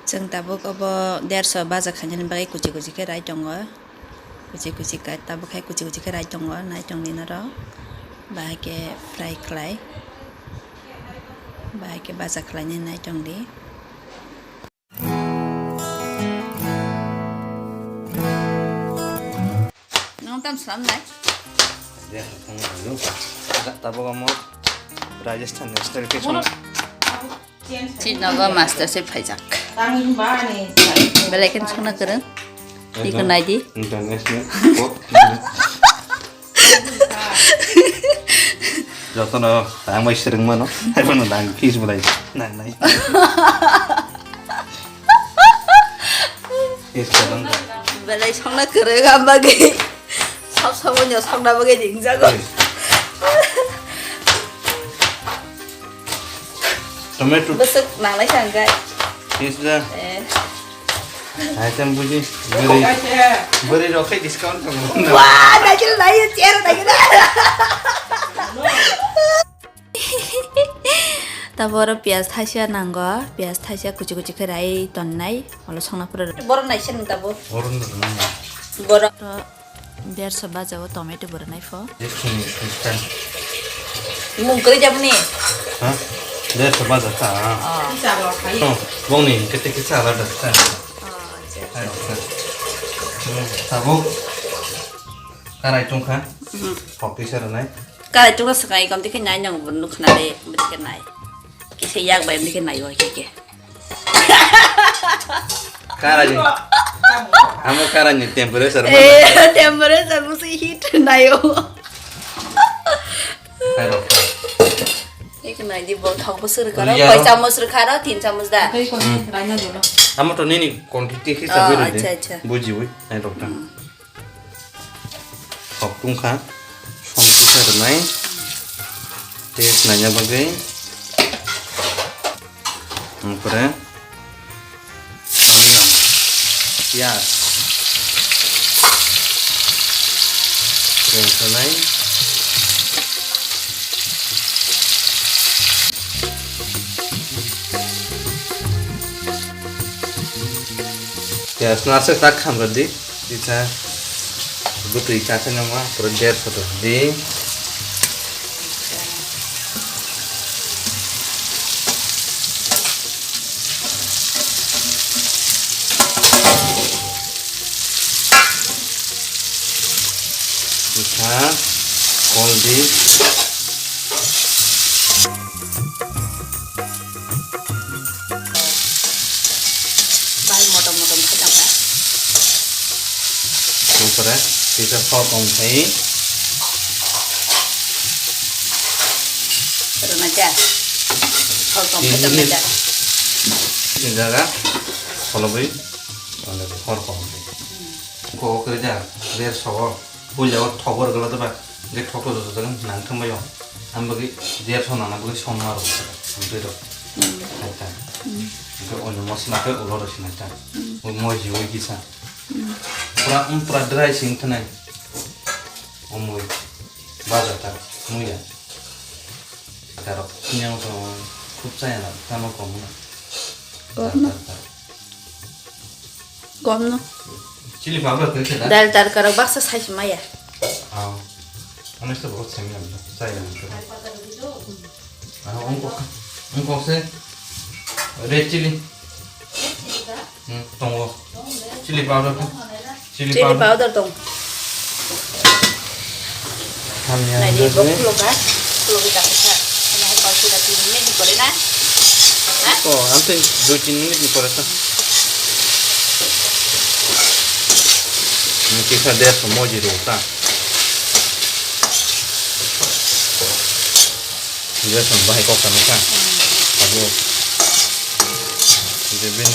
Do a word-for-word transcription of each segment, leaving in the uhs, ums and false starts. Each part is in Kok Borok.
Chwng tabuk obo derso baja khainani bagwi kuchi kuchi khe rai tongo. Kuchi kuchi khe tabuk hai kuchi kuchi khe rai tongo, nai tongdi norok. Bahai khe fry khlai, bahai khe baja khlainai nai tongdi. Nwng tam swnam nai? Tabuk omo Rajasthan National Kitchen. Chini nogo master chef phaijak. Belai khe songna kwrwng. Iko nai di. International. Jotono tang bai swrwng mano. Haiphano nang fish belai nang nai. Fish belai nang. Belai songna kwrwng ambagwi. Sab samonyo songna bagwi ringjago. Hey. Tomato. Bwswk nangnai sa hwnkhe. Pizza. Eh. Item buji. Bwrwi. Bwrwi rok khai discount tongo. Wah, naikhe naio, chair naikhe na. Tabuk oro piyaj thaisa nango, piyaj thaisa kuchi kuchi khe rai tonnai, olo songna pura. Borok naisani tabuk. Oro nang. Borok. Derso baja o tomato bo rwnai pho. Mung kwrwi jaboni? Ha? Derso baja ta. Oh. Oh, bongni kete kisa alada ta. Oh, acha, acha. Tabuk karai tongkha. Mhm. Hok tisa rwnai. Karai tongkha swkang ikom tikhe nai nang bo nukna de, bo tikhe nai. Kisa yak bai bo tikhe nai o khe khe. Karani. Amo karani temperature ma. Eh, temperature musi heat nayo. Hai rok. Ek nai di bo thok bo sir karo, Iya. Koi chamus rwkha ro, tin chamus da. Tei kon Hmm. raina dolo. Amo to nini quantity khe Oh, sabi rwdi. Acha, acha. Buji ui, hai rok ta. Hmm. Hok tungkha, som kisa rwnai, taste naina bagwi. Ompore, onion, piyaj, rwngthonai. Piyaj no aswk tak khamrwdi. Kisa bwtwi chacha nangma, pura derso rwdi. Bwsa, koldi. Bahai motom motom khe tangkha. Ompore kisa sal tong khai. Rwna cha. Sal tong khai tong cha. Tin jaga kholobwi, hor kholobwi. Kok khe ja, rer sogo. Puila o thok rwgwla doba, hwnkhe thok rwjak jagani nang thangbai o. Ang bagwi derso nana bagwi somma rw, ang twi rw. Hmm. Hai ta. Hmm. Hwnkhe onyo mosla khe ulo rw sinai ta. Hmm. O moi jiwi kisa. Hmm. Pura, um, pura dry sing thanai. O moi. Baja ta. Muya. Tarok. Nyang to khub chaya na. Tamo kom na. Kom na. Dar, dar, dar. Gom no. Chili powder khe khe da? Dal tarka rok baksa sai se maya. Ah. Ani se bahut sami lamda. Sai lamda. Ah, ungkok, ungkok se red chili. Hmm, tongo. Chili powder khe. Chili Chili powder. Powder tong. Hamya Nai di, bo dosni. Khulok ha. Khulok kita kita. Kena hai kau sudah tiga menit ni pore na. Ha? Oh, ang tei dui tin minute ni pore ta. Ini kisa der semua jadi ta. Dia sampai kau kena ta. Aduh. Jadi bin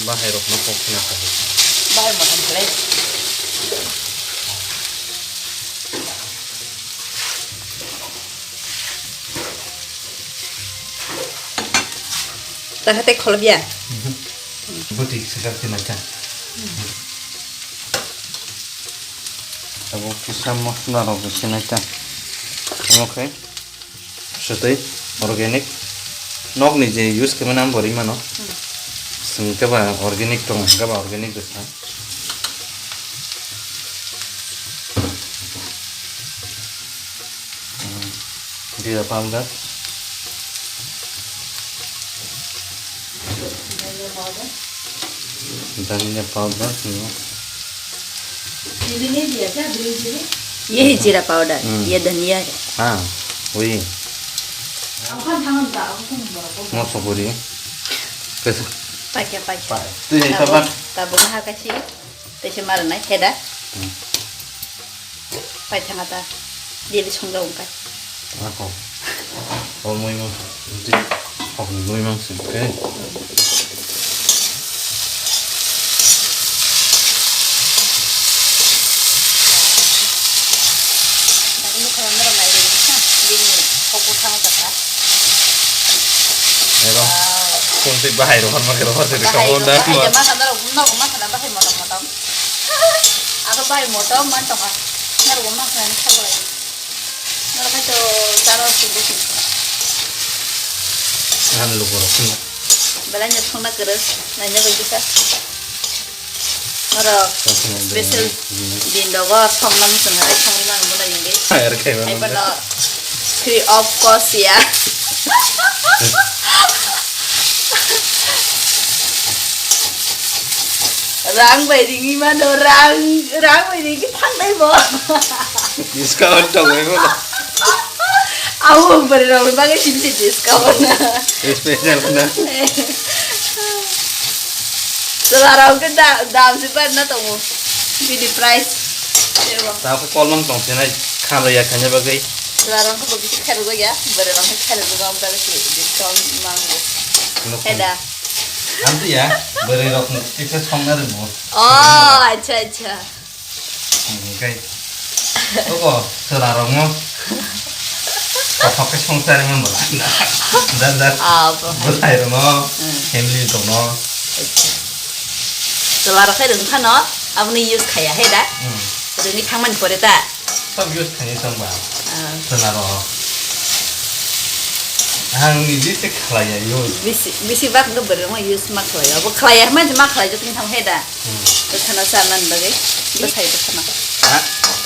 bahai rok no kok kena ta. Bahai makan plate. Tangka tei kholobya? Mhm. Bwtwi swkak twi naikha. Abo kisa mosla rok se naikha. Omo khe swtwi organic. Nokni je use khaimani ang bo rimano. Hmm. Chwng khe ba organic tong, hwnkhe ba organic rwkha. Hmm. Jeera powder. Dhania powder. Dhania powder, hmm. ये है जीरा पाउडर, हम्म। ये धनिया है। हाँ, वही। Moso guri. Kaisa. Paikha, paikha. Pai. Twi hai tabuk, tabuk. Tabuk ha kaisi. Tei se mara nai, heda. Hmm. Pai thanga ta. Daily songjak wngkha. Ako. O mui mang. Di. Hok ni mui mang sing ke. Ero. Wow. Kunti bahai rohor ma ke rohor se. Bahai rohor, bahai jama sana rok, nok ma sana bahai motom motom. Ako bahai motom man tongkha. Narok ma sana ni khaklai. Narok khai to taro sudu si. Ngan lugo rok sino. Belai no thongna kwrwk, naina bai kisa. Oro special din rogo songna muchung hai songwi mano muna ringwi. Hai, aro khai mano. Hai bono free of cost ya. Rang bai ringwi mano, rang, rang bai ringwi thangnai bo. Discount tongwi mano. Abo bwrwi rokni bagwi simi se discount na. Special na. Chwla rok khe da-, dam se bar na tongo. Bini price. Tebo. Ta ko kolmang tong se nai khala ya khanya bagwi. Chwla rok khe bo bisi khairok ya, bwrwi rok khe khairok ya, bagwi se discount mango. Heda. Amtwi ya, bwrwi rok ni kisa songna rwmo. Oh, acha, acha. Hwnkhe, obo chwla rokno kothok khe songchari man bwla. Jat jat. Ah, bo hai. Bwsai rokno, hmm, family rokno. Acha. Chwla rok khai rwng phano, aboni use khaya hai da? Hmm. Rwngwi thangmani pore ta? Sob use khaini chwngba. Ah. Chwla rok. Ang niji se khlaiya use. Bisi, bisi bak no bwrwi rokno use ma khlaiya. Bo khlaiya hwnba se ma khlai jotoni thang hai da? Hmm. Bwkhano charnani bagwi, bwsai bwkhano. Ha?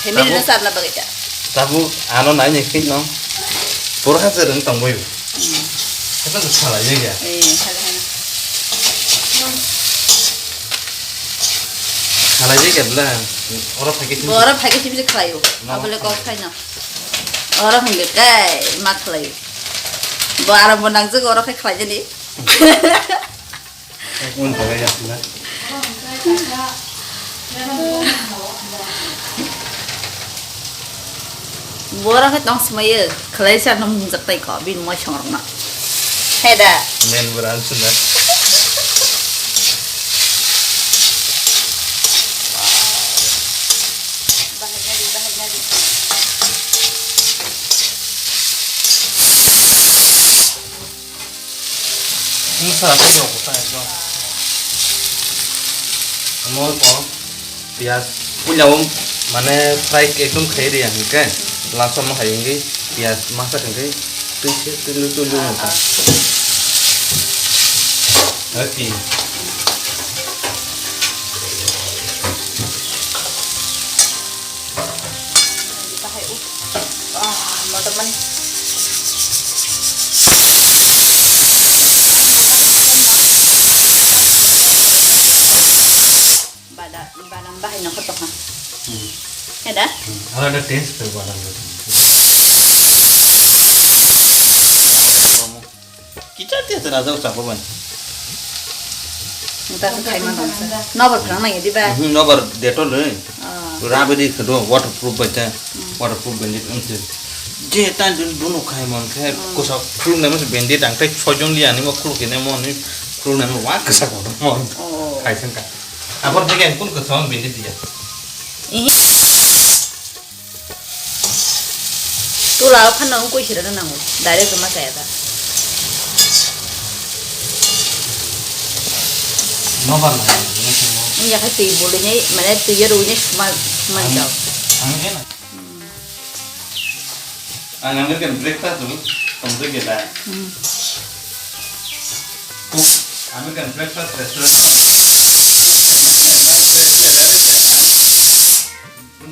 Family no charna bagwi da. Tabuk ano nai ni khino. Pura hajar wng tong boyo. Hmm. Kata to salai ya. Eh, salai hana. Salai ya bla. Oro phai khe. Bo oro phai khe simi se khlaio. No. Abole kok khaino. Oro hwnge kai ma khlaio. Bo aram bo nangjak oro khai khlai jani. Borok khe tong swmaiyo, khlai sa nw mwngjak tai kho, bini moisong rokno. He da? Men bwrang swna. Bahai nadi, bahai nadi. Masa apa ya, kota itu? Mol ko, piyaj, punya um, mane fry ekdom khai riya hingke, langsung ma hai hingke, piyaj masa hingke, tui se, tui lu, tui lu, masa. Oke. Bahai u. Ah, motor mani. Bada-, badam bahai no kotok ha. Hmm. He da? Hmm. Alada taste pe badam roti. Kicha te te raja usa ko ban. Muta se khai ma dong sa. Nobar phrang nang di ba? Mhm, nobar detol le. Ah. Rabe di khedo waterproof bai ta. Hmm. Waterproof bai ni umse. Je tan jun bunu khai mon khe, hmm, kosa khulung na mo bendi dang tai sojon li ani mo khulung kene mo ni khulung na mo wa kasa ko mo. Oh. Khai sangka. Abor jege kun kosa bendi dia. Ihi. Tula o phano wngkui sirano nango, direct rwma chaya da. Nobar nai, nai, nai. Wngya khe twi bolwi nai, mane twi o rwi nai suma, suma jao. Ang, ang khe na. Hmm. Ang, ang khe breakfast dulu, tong break ya da. Hmm. Cook. American breakfast restaurant.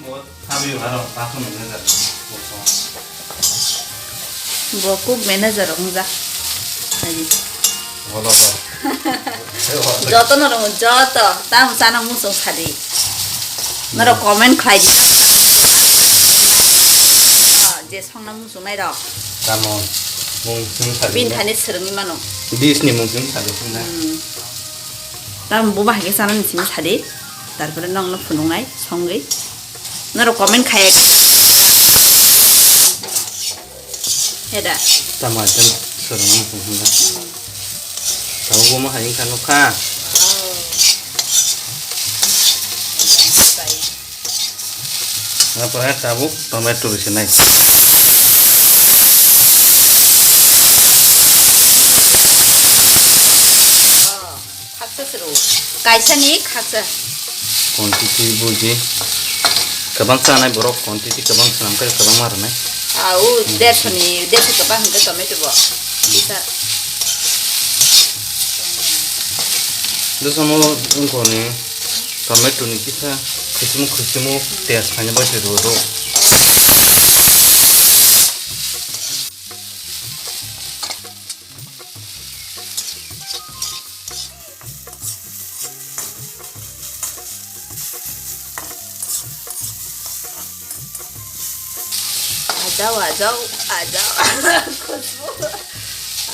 Bo sabi aro takhon manager. Bo cook manager wngjak. Hai. Wala ba. Joto no rong joto. Tam sana musung sadi. Naro comment khlai di. Ah, je songna musung nai rok. Tamo mung sung sadi. Bin thani serengni mano. Dis ni mung sung sadi sung na. Hmm. Tam bo bahai ke sana ni simi sadi. Tarpore nong no phunung nai songwi. Naro comment khai. Heda. Tamo item serengni mung sung sung na. Tamo bo ma hai kha nukha. Apore tabuk tomato rwsinai. Khaksa se rw. Kaisa ni khaksa. Quantity buji. Kwbang chanai borok quantity kwbang swnam khe kwbangma rwnai. Au, derso ni, derso kwbang hwnkhe tomato bo. Kisa. Dosomo wngkoni tomato ni kisa khisimu khisimu taste khaina bai se rw do. Ajao, ajao, ajao. Khushbu.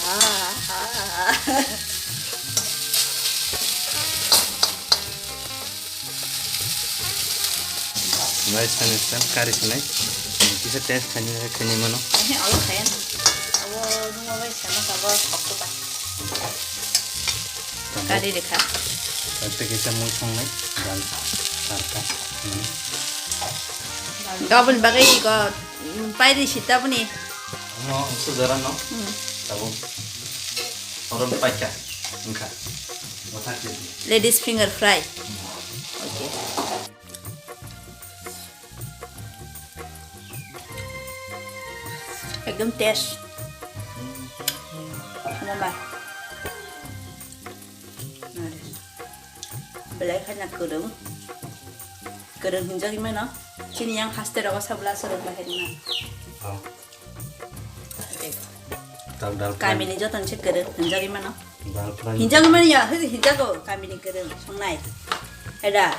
Ah, ah. Bai sani sani kari sinai. Kisa taste khani khani mano. Ehe, alo khayan. Abo nungma bai sama sabo khokto ba. Kari rekha. Ate kisa mui songnai dal tarka. Gabon bagai ko pairi sita boni. No, sujara no. Hmm. Tabo. Oron paika. Engka. Ladies finger fry. Okay. Ekdom taste. Mama. Belai khana kwrwng. Kwrwng hinjagwi mano. Chini yang haste rogo sabla sorok bahai rima. Oh. Dal, dal fry. Kamini joton se kwrwng hinjagwi mano. Dal fry. Hinjagwi mani ya, hwdi hinjago kamini kwrwng songnai. Heda.